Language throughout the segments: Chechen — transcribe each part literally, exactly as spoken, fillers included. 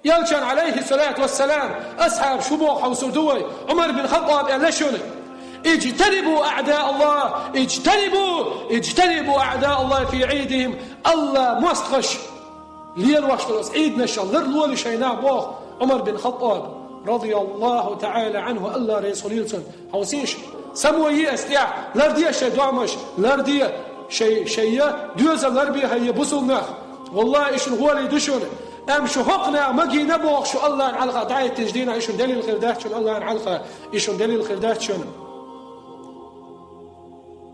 Элчан, алейхи салату вассалам, асхьабаш фу боху хьовсур ду вай? Ӏумар бин Хаттаб аьлла шуна: «Иджтанибу аъда Аллах, иджтанибу, иджтанибу аъда Аллах фи Ӏидихим». Аллах мостагӀаш лелош долу оцу Ӏийданашах ларлолаш шайна, боху Ӏумар бин Хаттаб, радияллаху таӀала Ӏанху, Аллах реза хуьлийла цунна. Хьовсийша, само е ас тӀехь, ларде шайн домаш, ларде шай, шайн я, доьзал ларбе хьайн я бусулнах. Валлахи, и шуна гӀоле ду шуна. Амма шу хӀокху наха магийна бохуш шу Аллахьан хьалха дӀахӀиттинчу дийнахь, и шуна делил хир дац шуна Аллахьан хьалха, и шуна делил хир дац шуна.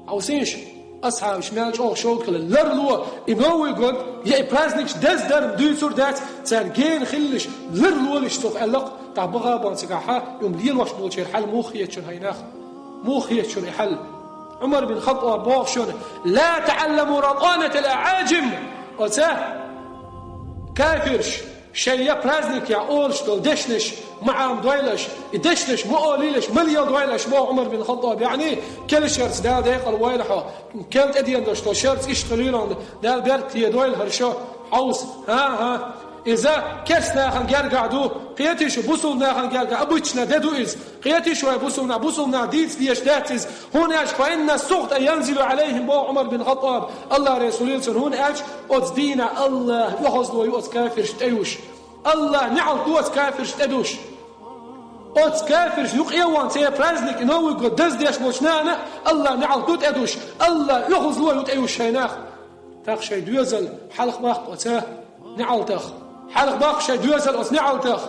Хьовсийша, асхьабаш мел чӀогӀа шовда хилла, ларло, и Новый год, я и праздникаш деза дарна дуьйцур дац, цара гена хилалаш, ларлолаш цо аьлла-кх, тӀаккха баха бан цигахь, и хӀума лелош болчеран хьал муха хета шуна хьайнах? Муха хета шуна и хьал? Ӏумар бин Хаттаб боху шуна: «Ла таӀалламу ратӀанатал аӀаджим». Оцу кафирш шайн я праздникехь олуш долу дешнаш ма Ӏамадойла аша, и дешнаш ма олийла аша, ма леладойла аша, боху Ӏумар бин Хаттаб, яъни, кела шарца Дала декъал войла хьо, кела тӀедена долуш долу шарца иштта хилийла, Дала беркате дойла хӀара шо, хьовса, хӀан-хӀа. Иза керста нахана гергахь ду, кхетий шу, бусулба нахана гергахь, обычно де ду иза. Кхетий шу вай бусулба нах, бусулба нах дийца дезаш дац иза. ХӀунда аьлча, «фа инна сухта янзилу Ӏалайхим», боху Ӏумар бин Хаттаб, Аллах реза хуьлийла цунна, хӀунда аьлча, оцу дийнахь Аллах оьхазло ю оцу кафиршна тӀе юш. Аллах неӀалт ду оцу кафиршна тӀе душ. Оцу кафиршна юкъа а ван церан праздник, и Новый год деза деш болчу нахана Аллах неӀалт ду тӀе душ. Аллах оьхазло ю тӀе юш шайн нах. ТӀаккха шайн доьзал хьалха баккха оцу неӀалтах. Хьалха баккха шайн доьзал оцу неӀалтах.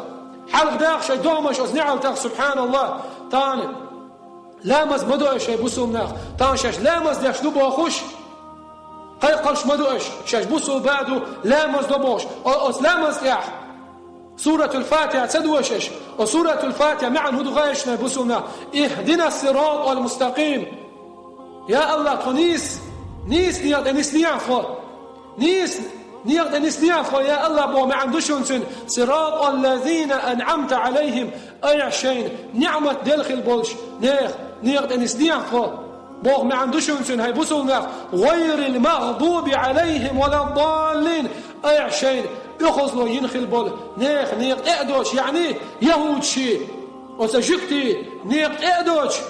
Хьалха даккха шайн домаш оцу неӀалтах, субханаллах. Тахана ламаз ма до аша, шайн бусулба нах. Тахана шаьш ламаз деш ду бохуш, кхайкхалш ма ду аша, шаьш бусулба а ду, ламаз до бохуш. О-, оцу ламаз тӀехь Суратул Фатиха ца дошуш, о, Суратул Фатиха маьӀна хӀун ду хаьий шуна, бусулба нах? «Ихдинас сиратал мустаким». Я Аллах, тхо нийса, нийса некъа тӀе нисдехьа тхо. Нийса некъа тӀе нисдехьа тхо, я Аллах, боху маьӀна ду шуна цуьнан. «Сиратал лазина анӀамта Ӏалайхим». Айхьа шайна ниӀмат делла хилла болчу нехан некъа тӀе нисдехьа тхо, боху маьӀна ду шуна цуьнан, хӀай бусулба нах. «Гъайрил магъдуби Ӏалайхим валаддаллин». Айхьа шайна оьхазло йина хилла болу нехан некъа тӀе а доцуш, яъни яхӀудашийн, оцу жуьгтийн некъа тӀе а доцуш,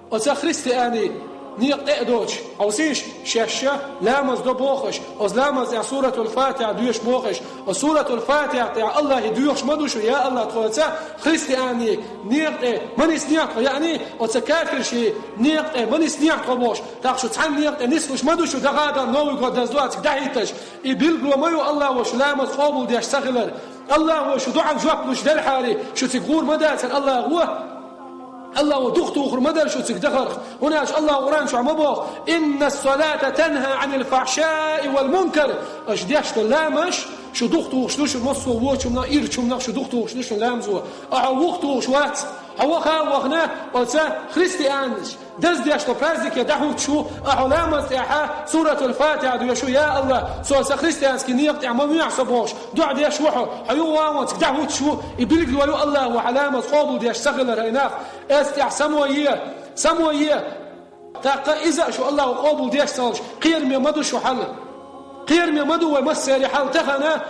оцу христианийн некъа тӀе а доцуш. Хьовсийша, шаьш ламаз до бохуш, оцу ламаз тӀехь Суратул Фатиха доьшу бохуш, оцу Суратул Фатиха тӀехь Аллахе доьхуш ма ду шу, я Аллах, тхо оцу христианийн некъа тӀе ма нисдехьа тхо, яъни оцу кафиршийн некъа тӀе ма нисдехьа тхо бохуш. ТӀаккха шу цхьана некъа тӀе нислуш ма ду шу, даха а дан Новый год деза ду цига дӀахӀитташ. И билгало ма ю Аллахо шу ламаз къобалдеш ца хилар. Аллахо шу дуӀан жоп луш делхьара, шу цига гӀур ма дацара Аллахо. Аллахо духатухур ма дара шу цига дахарх. ХӀунда аьлча Аллахо Къуръан чохь ма боху: «Иннас салата танха Ӏанил фахьшаи вал мункар». Аша деш долу ламазаш шу духатухуш ду шуна, массо а вочунах, ирчунах шу духатухуш ду шуна ламазо. Ахьа вухатухуш вац. Хьо ваха а вахана, оцу христианаш деза деш долу празднике дӀахӀуттуш ву, ахьа ламаз тӀехь Суратул Фатиха доьшу, я Аллах, со сан христианский некъа тӀехь ма вехьа со бохуш, дуӀа деш ву хьо, хьо юха ваханца дӀахӀуттуш ву, и билгало ю Аллахо хьан ламаз къобалдеш ца хилар, хӀай нах. Эс тӀехь само е, само е. ТӀаккха иза а шу Аллахо къобалдеш ца хилча, кхераме ма ду шу хьал. Кхераме ма ду вай массеран хьал тахана,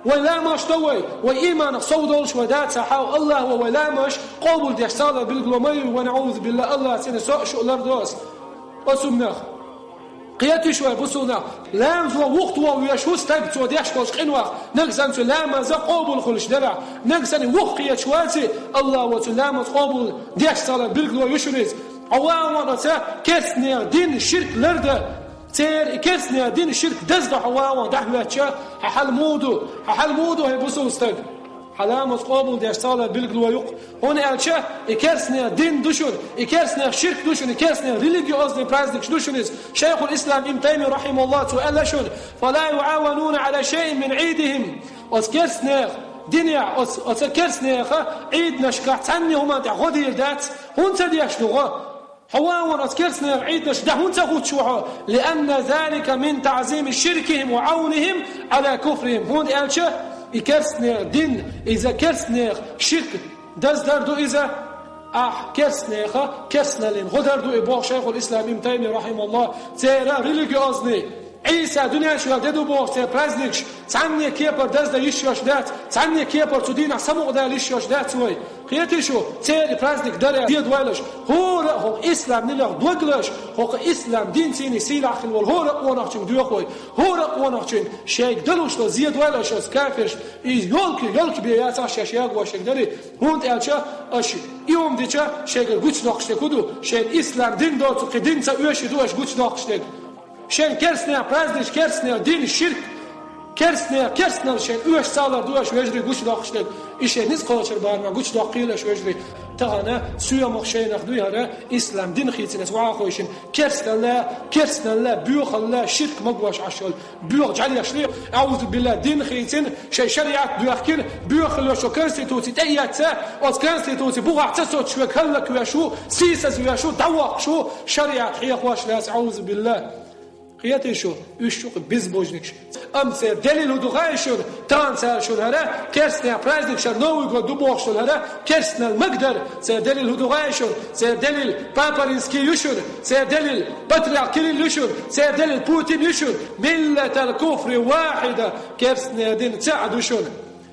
вай ламазаш до вай, вай ийманах сов долуш вай дацахь, Аллахо вай ламазаш къобалдеш ца хилар билгало ма ю, ва наӀузу биллахӀ, Аллах цӀена со а шу а лардо ас. Бусулба нах. Кхетий шу вай, бусулба нах. Ламазо вухатоха везаш ву стаг цо деш долчу къинойх, нагахь санна цуьнан ламаз къобал хуьлуш делахь, нагахь санна вухкхеташ вацахь, Аллахо цуьнан ламаз къобалдеш ца хилар билгало ю шуна иза. Хьо ван оцу керстанех дин, ширк лардан. Церан и керстанех дин, ширк деза дан хьо ван дӀахӀоьттича, хьан хьал муха ду? Хьан хьал муха ду, хӀай бусулба стаг? Хьан ламаз къобалдеш ца хилар билгало ю-кх. ХӀунда аьлча и керстанех дин ду шуна, и керстанех ширк ду шуна, и керстанех религиозный праздникаш ду шуна иза. Шайхул-Ислам Ибн Таймия, рахьимахуллах, цо аьлла шуна: «Фала юӀавануна Ӏала шайин мин Ӏийдихим». Оцу керстанех динехь, оцу, оцу керстанеха Ӏийданашкахь цхьанна хӀуманна тӀехь гӀо дийр дац. ХӀунда ца деш ду гӀо? Хьо ван оцу керстанех Ӏийданаш дӀа хӀунда ца хӀуттуш ву хьо? «Лианна залика мин таӀзими ширкихим ва Ӏавнихим Ӏала куфрихим». ХӀунда аьлча и керстанех дин, иза керстанех ширк даздар ду иза, ахь керстанеха керстаналлин гӀо дар ду и, боху Шайхул-Ислам Ибн Таймия, рахьимахуллах, церан религиозный Ӏийса дуьнен чу ваьлла де ду бохуш церан праздникаш цхьанне кепара даздан йиш йолуш дац, цхьанне кепара цу дийнахь самукъадала йиш йолуш дац вай. Кхетий шу, церан праздник дара, зедойла аша, хӀора а хӀокху ислам динах догалла аша, хӀокху ислам динций сийлахь хилла волу хӀора а къонахчуьнга доьху вай, хӀора а къонахчуьнга шайга далуш долу зедойла аша оцу кафиршна, и ёлка, ёлка бен яцахь шаьш ягош дерг дарий, хӀунда аьлча аша и хӀума дича шайгара гучудоккхуш дерг хӀун ду, шайна ислам дин доцу кхин дин ца оьший ду аша гучудоккхуш дерг. Шайн керстанех празднуьйш, керстанех дин, ширк, керстанех керстанал шайн оьшуш ца лар ду аша вежарий гучудоккхуш дерг. И шайн ницкъ кхочур барамехь гучудоккхийла аша вежарий. Тахана соьмах шайнах дуй хӀара ислам дин хийцина аса вахахойшина. Керстаналла, керстаналла, боьхалла, ширк магош Ӏаш йолу боьха жӀаьлеш ле, аузу билла, дин хийцина, шайн шариат доьхкина, боьхалла йолу конституци тӀеэцца, оцу конституци бухахь ца соцуш верг хӀаллаквеш ву, сийсазвеш ву, дӀавоккхуш ву, шариат хьехош лаьцна, аузу билла. Кхетий шу, уьш ю-кх безбожникаш. Амма церан делил хӀун ду хаий шуна? Тахана цара шуна хӀара керстанех праздник шара Новый год ду бохуш долу хӀара керстаналла магадара. Церан делил хӀун ду хаий шуна? Церан делил Папа Римский ю шуна, церан делил Патриарх Кирилл ю шуна, церан делил Путин ю шуна. Миллатал куфри вахида, керстанех дин цхьаъ ду шуна.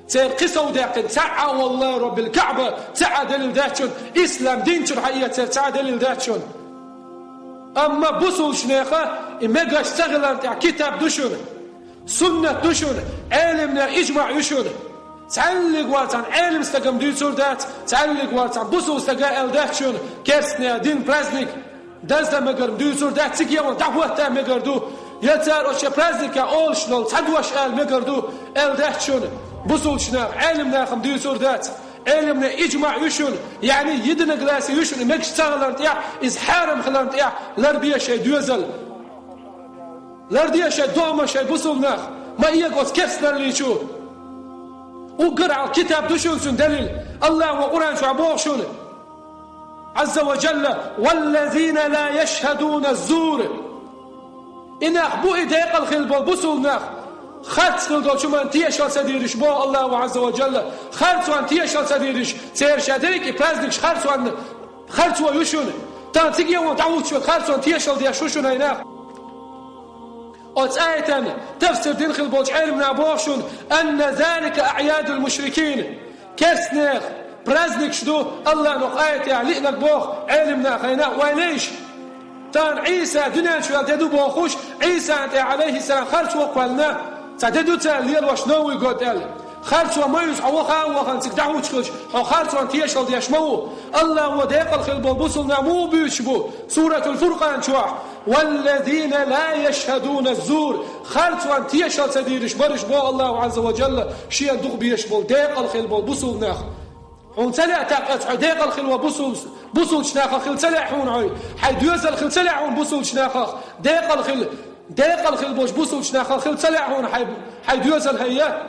Церан кхин сов даьккхина цхьа а, валлахӀи роббил Каъба, цхьа а делил дац шуна, ислам дин чуьра хьаэца цхьа а делил дац шуна. Амма бусулбанеха и мегаш ца хиларна тӀехь китаб ду шуна, суннат ду шуна, Ӏеламнехан ижмаӀ ю шуна. Цхьаьллиг вацахьана Ӏелам стага-м дуьйцур дац, цхьаьллиг вацахьана бусулба стага аьлла дац шуна, керстанех дин праздник даздан мегар-м дуьйцур дац, цига яхана дӀахӀотта мегар ду. Я цара оцу шен праздникехь олуш долу цхьа дош ала мегар ду, аьлла дац шуна. Бусулбанех, Ӏеламнеха-м дуьйцур дац. Ӏеламнехан ижмаӀ ю шуна, яъни единогласие ю шуна, и мегаш ца хиларна тӀехь, иза хьарам хиларна тӀехь, ларбе шайн доьзал. Ларде шайн догӀмаш, шайн бусулба нах, ма эга оцу керстаналлин чу. Уггар а китаб ду шуна цуьнан далил. АллахӀа Къуръан чохь боху шуна, Ӏазза ва Джалла: «Валлазина ла яшхадуна ззур». И нах бу и декъала хилла болу бусулба нах, харц хилла долчу хӀуманна тешалла ца дийраш, боху АллахӀа Ӏазза ва Джалла, харцонна тешалла ца дийраш, церан шайн дерриг и праздникаш харцонна, харцо ю шуна. Тахана цига яхана дӀахӀуттуш верг харцонна тешалла деш ву шуна и нах. Оцу аятан тафсир дина хилла болчу Ӏеламнаха боху шуна: «Анна залика аъядул мушрикин». Керстанех праздникаш ду, АллахӀа оцу аятехь лиънарг боху Ӏеламнаха, хӀайна а вай лейша. Тахана Ӏийса дуьнен чу ваьлла де ду бохуш, Ӏийсана тӀе, Ӏалайхиссалам, харцо а кхоьллина, цхьа де ду цара лелош Новый год аьлла. Харцо ма ю иза, хьо ваха а вахана цига дӀахӀуттуш хилча, хьо харцонна тешалла деш ма ву. АллахӀа декъала хилла болу бусулба нах муха буьйцуш бу? Суратул Фуркъан чохь: «Валлазина ла яшхадуна ззур». Харцонна тешалла ца дийраш бараш, боху АллахӀа Ӏазза ва Джалла, шена дукха безаш болу, декъала хилла болу бусулба нах. Хьуна ца лаьа тӀаккха оцу хьайн декъала хилла болу бусул-, бусулбачу нахах хилла ца лаьа хьуна хьо? Хьайн доьзал хилла ца лаьа хьуна бусулбачу нахах? Декъала хилла, декъала хилла болчу бусулбачу нахах хилла ца лаьа хьуна хьайн, хьайн доьзал, хьан я?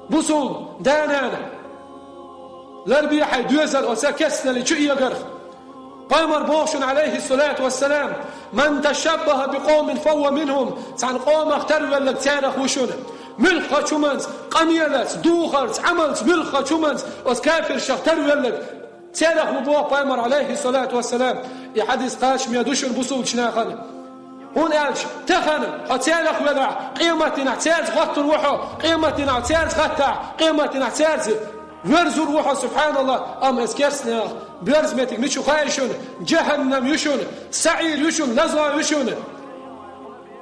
Бусулба да-нана, ларбе хьайн доьзал оцу керстаналлин чу эгарх. Пайхамар боху шуна, Ӏалайхиссалату вассалам: «Ман ташаббаха бикъовмин фахува минхум». Цхьана къомах тарвелларг царах ву шуна. Муьлххачу хӀуманца, къамелаца, духарца, Ӏамалца, муьлххачу хӀуманца оцу кафиршах тарвелларг царах ву, боху Пайхамар, Ӏалайхиссалату вассалам. И хьадис кхачаме ду шуна бусулбачу нахана. ХӀунда аьлча тахана хьо царах велахь, къематдийнахь цаьрца хоттур ву хьо, къематдийнахь цаьрца хаттахь, къематдийнахь цаьрца верзур ву хьо, субхьаналлахӀ. Амма оцу керстанех боьрза меттиг мича ю хаий шуна? Джаханнам ю шуна, саӀир ю шуна, лазо ю шуна.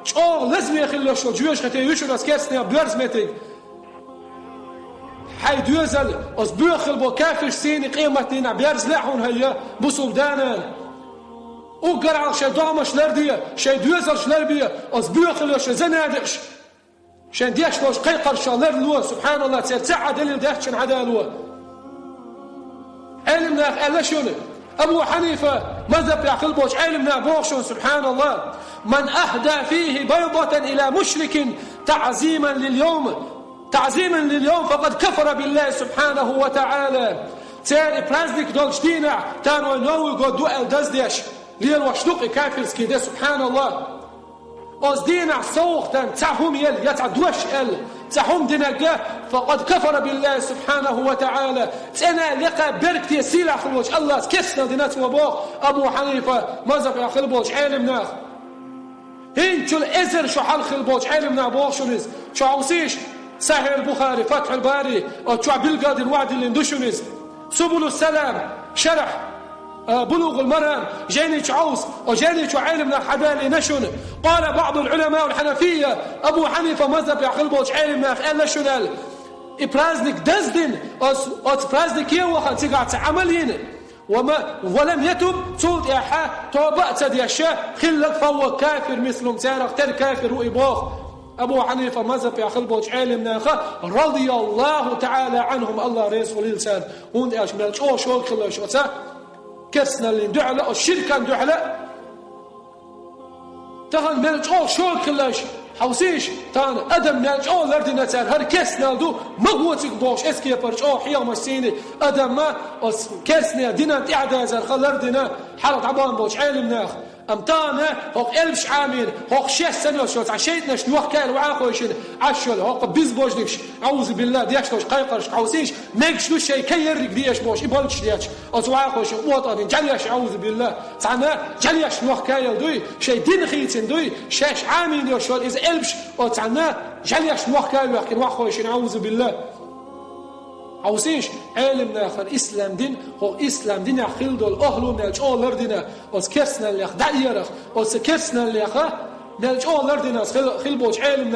ЧӀогӀа лазаме хилла йолуш йолу жоьжахати ю шуна оцу керстанех боьрза меттиг. Хьайн доьзал оцу боьха хилла болу кафирш сийна къематдийнахь берза лаьа хьуна, хьан я, бусулба да-нана. Уггар а шайн догӀмаш ларде, шайн доьзалш ларбе оцу боьха хилла йолу шайн зенадеъш. Шайн деш долчу кхайкхаршах ларло, субхьаналлахӀ, церан цхьа а далил дац шуна хьадало. Ӏеламнаха аьлла шуна, Абу Хьанифа мазхӀабехь хилла болчу Ӏеламнаха боху шуна, субхьаналлахӀ: «Ман ахда фихи байдатан ила мушрикин таъзиман лил йовм, таъзиман лил йовм, факъад кафара биллахӀи субхьанаху ва таӀала». Церан праздник долчу дийнахь, тахана вайн Новый год ду аьлла даздеш, лелош ду-кх и кафирский де, субхьаналлахӀ. Оцу дийнахь совгӀатан цхьа хӀума елла, я цхьа дош аьлла, цхьа хӀума динарг, факъад кафара биллахӀи субхьанаху ва таӀала, цӀена лекха беркате сийлахь хилла волчу АллахӀца керстаналла дина цо, боху Абу Хьанифа мазхӀабехь хилла болчу Ӏеламнаха. ХӀинцачул эзар шо хьалха хилла болчу Ӏелам наха боху шуна иза. Чу хьовсийша, Сахьихь Бухари, Фатхьул Бари, оцу чохь билгалдина, ваьддина ду шуна иза. Субулус Салам, шархь, а, Булугъул Марам, жайни чу хьовса, оцу жайни чу Ӏелам наха хьадалийна шуна. Къала баъдул Ӏуламаул Хьанафийя, Абу Хьанифа мазхабехь хилла болчу Ӏелам наха аьлла шуна аьлла. И праздник даздина, оцу, оцу празднике вахана цигахь цхьа Ӏамал йина. Ва ма, ва лам ятуб, цул тӀаьхьа тоба а ца деш хилла, фа хӀуа кафир мислухум, царах тера кафир ву и боху. Абу Хьанифа мазхабехь хилла болчу Ӏелам наха, радияллаху таӀала Ӏанхум, Аллах реза хуьлийла царна, хӀунда аьлча мел чӀогӀа шога хилла оцу керстаналлин дуьхьал а, оцу ширкан дуьхьал а. Тахана мел чӀогӀа шога хилла, хьовсийша, тахана адам мел чӀогӀа лардина цара, хӀара керстаналла ду, ма гӀо цига бохуш, эскепара чӀогӀа хьехамаш цийна адам ма оцу керстанийн динан тӀаьхьадазарх лардина хьалха дӀабахана болчу Ӏелам наха. Амма тахана хӀокху элпаш Ӏамийна, хӀокху шех санна йолчу цхьа шайтӀанаш нохкаийла вахьа хойшина Ӏаш йолу хӀокху безбожникаш, аӀузу биллахӀ, деш долчу кхайкхаршка хьовсийша, мегаш ду шайн кан ерриг дезаш бохуш, и балдаш детташ. Оцу вахьа хойшина къотӀа дина жӀаьлеш, аӀузу биллахӀ. Цхьана жӀаьлеш нохкаелла дуй, шайн дин хийцина дуй, шаьш Ӏамийна йолуш йолу иза элпаш, оцу цхьана жӀаьлеш нохкавоьхкина вахьа хойшина, аӀузу биллахӀ. Хьовсийша, Ӏелам нахана ислам дин, хӀокху ислам динехь хилла долу ахӀлу мел чӀогӀа лардина, оцу керстаналлех дӀаэрах, оцу керстаналлех мел чӀогӀа лардина хилла, хилла болчу Ӏелам